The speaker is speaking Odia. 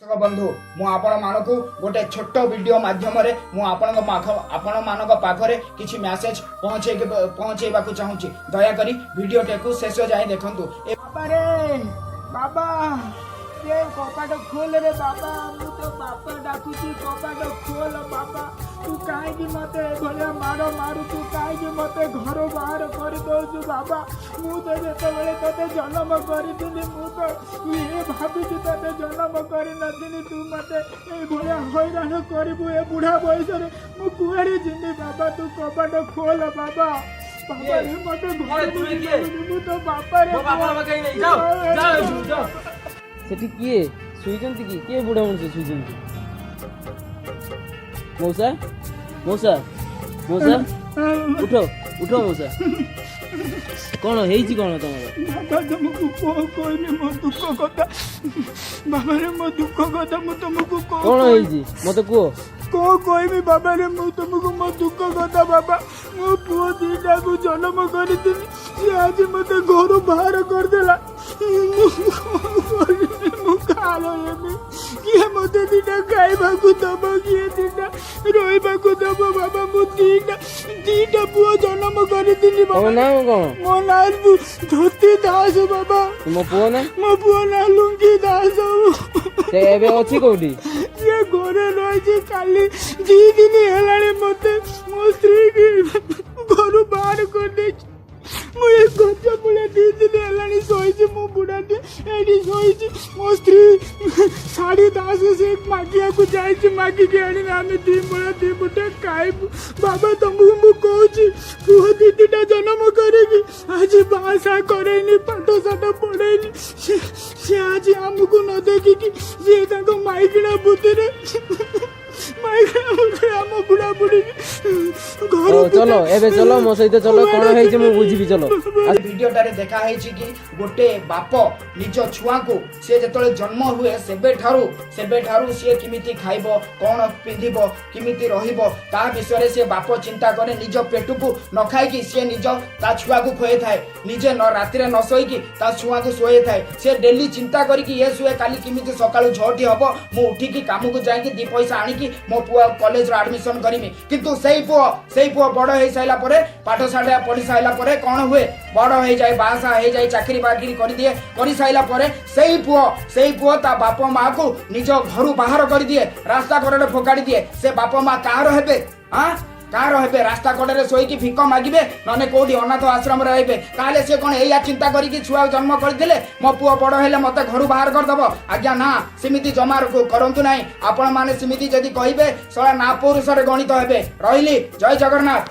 ଦର୍ଶକ ବନ୍ଧୁ, ମୁଁ ଆପଣମାନଙ୍କୁ ଗୋଟେ ଛୋଟ ଭିଡ଼ିଓ ମାଧ୍ୟମରେ ମୁଁ ଆପଣଙ୍କ ପାଖ ଆପଣମାନଙ୍କ ପାଖରେ କିଛି ମେସେଜ ପହଞ୍ଚେଇବାକୁ ଚାହୁଁଛି। ଦୟାକରି ଭିଡ଼ିଓଟିକୁ ଶେଷ ଯାଏଁ ଦେଖନ୍ତୁ। ବାବାରେ ବାବା, ଏ କବାଟ ଖୋଲ ରେ ବାବା। ମୁଁ ତ ବାପା ଡାକୁଛି, କବାଟ ଖୋଲ ବାବା। ତୁ କାହିଁକି ମତେ ଏଭଳିଆ ମାଡ଼ ମାରୁଛୁ? କାହିଁକି ମତେ ଘରୁ ବାହାର କରିଦଉଛୁ ବାବା? ମୁଁ ତ ଯେତେବେଳେ ତତେ ଜନ୍ମ କରିଥିଲି, ମୁଁ ତ ଇଏ ଭାବିକି ତତେ ଜନ୍ମ କରିନଥିଲି ତୁ ମତେ ଏଇଭଳିଆ ହଇରାଣ କରିବୁ। ଏ ବୁଢ଼ା ବୟସରେ ମୁଁ କୁଆଡ଼େ ଯିବି ବାବା? ତୁ କବାଟ ଖୋଲ ବାବା। ବାବା ରେ, ମତେ ଘରକୁ ତୁମେ କିଏ? ଯିବାକୁ, ମୁଁ ତ ବାପାରେ। ମୋ ବାପା ପାଖେ ନେଇ ଯାଅ, ଯାଅ ଏଠୁ, ଯାଅ। ସେଠି କିଏ ଶୋଇଛନ୍ତି କି? କିଏ ବୁଢ଼ା ମଣିଷ ଶୋଇଛନ୍ତି? ମଉସା, ମଉସା, ମଉସା, ଉଠ ଉଠ ମଉସା। କଣ ହେଇଛି କଣ ତମର? ବାବା, ତମକୁ କଣ କହିବି ମୋ ଦୁଃଖ କଥା? ବାବାରେ, ମୋ ଦୁଃଖ କଥା ମୁଁ ତମକୁ କଣ ହେଇଛି ମତେ କୁହ। କଣ କହିବି ବାବାରେ ମୁଁ ତମକୁ ମୋ ଦୁଃଖ କଥା? ବାବା, ମୋ ପୁଅ ଦିଟାକୁ ଜନ୍ମ କରିଥିଲି, ସେ ଆଜି ମତେ ଘରୁ ବାହାର କରିଦେଲା। ମୁଁ କଣ କରିବି? ମୁଁ କାହାର ହେବି? କିଏ ମତେ ଦିଟା ଖାଇବାକୁ ଦବ? କିଏ ଦିଟା ରହିବାକୁ ଦବ? ବାବା, ମୁଁ ଦିଟା ଦିଟା ପୁଅ ଜନ୍ମ କରିଥିଲି ତମ ବାବା। ନାଁ କଣ? ମୋ ନାଁ ଧୋତି ଦାସ ବାବା। ତୁମ ପୁଅ ନା? ମୋ ପୁଅ ନାଁ ଲୁଙ୍ଗି ଦାସ। ସେ ଏବେ ଅଛି କୋଉଠି? ସିଏ ଘରେ ରହିଛି। କାଲି 2 ଦିନ ହେଲାଣି ମତେ ମୋ ସ୍ତ୍ରୀ ଘରୁ ବାହାର କରିଦେଇଛି। ମୁଁ ଏ ଗଛ ମୂଳେ 2 ଦିନ ହେଲାଣି ଶୋଇଛି। ମୁଁ ବୁଢ଼ାଟି ଏଇଠି ଶୋଇଛି। ମୋ ସ୍ତ୍ରୀ ଶାଢ଼ୀ ଦାସ, ସେ ମାଗିବାକୁ ଯାଇଛି। ମାଗିକି ଆଣିଲେ ଆମେ ଦି ମୂଳା ଦି ମୁଠା ଖାଇବୁ। ବାବା, ତମକୁ ମୁଁ କହୁଛି, ପୁଅ ଦି ଦିଟା ଜନ୍ମ କରିକି ଆଜି ବାହାସାହା କରେଇନି, ପାଠ ସାଠ ପଢ଼େଇନି। ସେ ଆଜି ଆମକୁ ନ ଦେଖିକି ସିଏ ତାଙ୍କ ମାଇକିଣା ବୁଦ୍ଧିରେ ଆମ ବୁଢ଼ା ବୁଢ଼ୀ ଘରୁ ହଉ ଚଲ, ଏବେ ଚଲ, ମୋ ସହିତ ଚଲ। କଣ ହେଇଛି ମୁଁ ବୁଝିବି, ଚଲ। ଭିଡ଼ିଓଟାରେ ଦେଖା ହେଇଛି କି ଗୋଟେ ବାପ ନିଜ ଛୁଆଙ୍କୁ ସିଏ ଯେତେବେଳେ ଜନ୍ମ ହୁଏ, ସେବେଠାରୁ ସିଏ କେମିତି ଖାଇବ, କ'ଣ ପିନ୍ଧିବ, କେମିତି ରହିବ, ତା ବିଷୟରେ ସେ ବାପ ଚିନ୍ତା କରେ। ନିଜ ପେଟକୁ ନ ଖାଇକି ସିଏ ନିଜ ତା ଛୁଆକୁ ଖୁଆଇଥାଏ। ନିଜେ ନ ରାତିରେ ନ ଶୋଇକି ତା ଛୁଆକୁ ଶୁଆଇଥାଏ। ସେ ଡେଲି ଚିନ୍ତା କରିକି ଇଏ ଶୁଏ, କାଲି କେମିତି ସକାଳୁ 6ଟି ହବ, ମୁଁ ଉଠିକି କାମକୁ ଯାଇକି ଦି ପଇସା ଆଣିକି ମୋ ପୁଅ କଲେଜରେ ଆଡମିସନ କରିମି। କିନ୍ତୁ ସେଇ ପୁଅ ବଡ ହେଇସାରିଲା ପରେ, ପାଠ ସାଠ ପଢି ସାରିଲା ପରେ କ'ଣ ହୁଏ? ବଡ ହେଇଯାଏ, ବାହାସାହା ହେଇଯାଏ, ଚାକିରି ବାକିରି କରିଦିଏ। କରିସାରିଲା ପରେ ସେଇ ପୁଅ ତା ବାପ ମାକୁ ନିଜ ଘରୁ ବାହାର କରିଦିଏ, ରାସ୍ତା କଡ଼ରେ ଫୋକାଡ଼ି ଦିଏ। ସେ ବାପ ମା କାହାର ହେବେ? ଆଁ, କାହାର ହେବେ? ରାସ୍ତା କଡ଼ରେ ଶୋଇକି ଭିକ ମାଗିବେ, ନହେଲେ କୋଉଠି ଅନାଥ ଆଶ୍ରମରେ ରହିବେ। ତାହେଲେ ସେ କ'ଣ ଏଇଆ ଚିନ୍ତା କରିକି ଛୁଆ ଜନ୍ମ କରିଥିଲେ, ମୋ ପୁଅ ବଡ ହେଲେ ମତେ ଘରୁ ବାହାର କରିଦବ? ଆଜ୍ଞା ନା, ସେମିତି ଜମା କରନ୍ତୁ ନାହିଁ। ଆପଣମାନେ ସେମିତି ଯଦି କହିବେ, ଶଳା ନା ପୁରୁଷରେ ଗଣିତ ହେବେ। ରହିଲି, ଜୟ ଜଗନ୍ନାଥ।